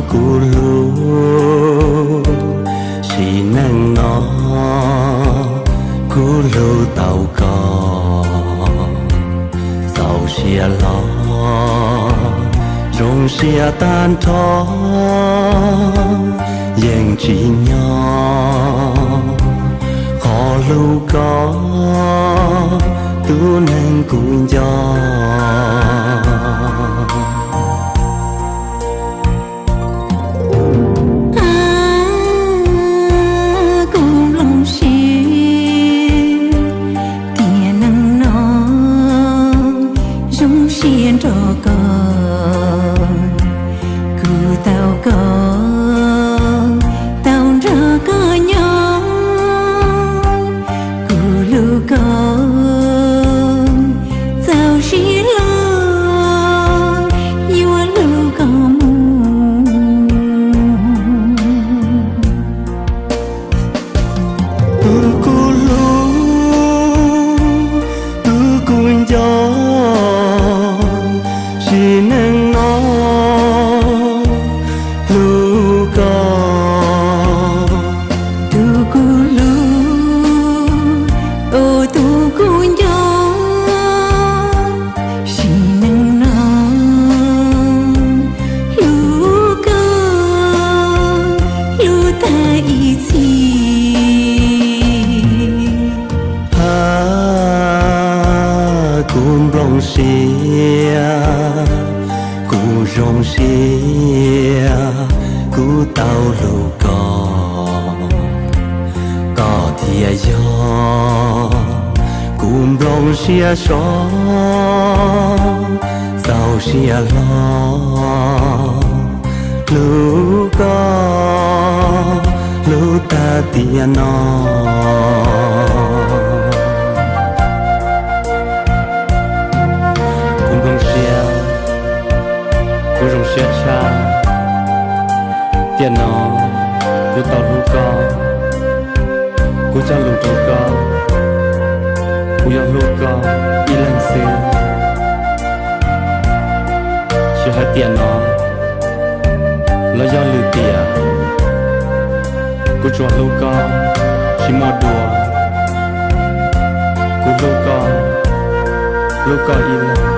Kuv hlub, sim neej no kuv hlub tau koj. Txaus siab hlo, zoo siab tag nrho, yeej tsim nyog qhov hlub koj, tus neeg kuv nco. Kuv nplooj siab tiam neej no zoo siab nrog koj, kuv tau koj, tau nrog koj nyob, kuv hlub koj, txaus siab hlo, yuav hlub koj mus. Tus kuv hlub, tus kuv nco, sim neej no hlub koj. Tus kuv hlub, tus kuv nco, sim neej no hlub koj, hlub tag ib txhis. Ha, kuv nplooj siab, kuv zoo siab, kuv tau hlub koj. Koj thiaj yog kuv nplooj siab so, txaus siab hlo, hlub koj, hlub tag tiam no. Kuv nplooj siab, kuv zoo siab tshaj, tiam no kuv tau hlub koj. Kuv cog lus rau koj, kuv yuav hlub koj ib leeg xwb. Tsis hais tiam no los yog lwm tiam, kuv tsuas hlub koj tsis muaj dua. Kuv hlub koj, hlub koj ib leeg.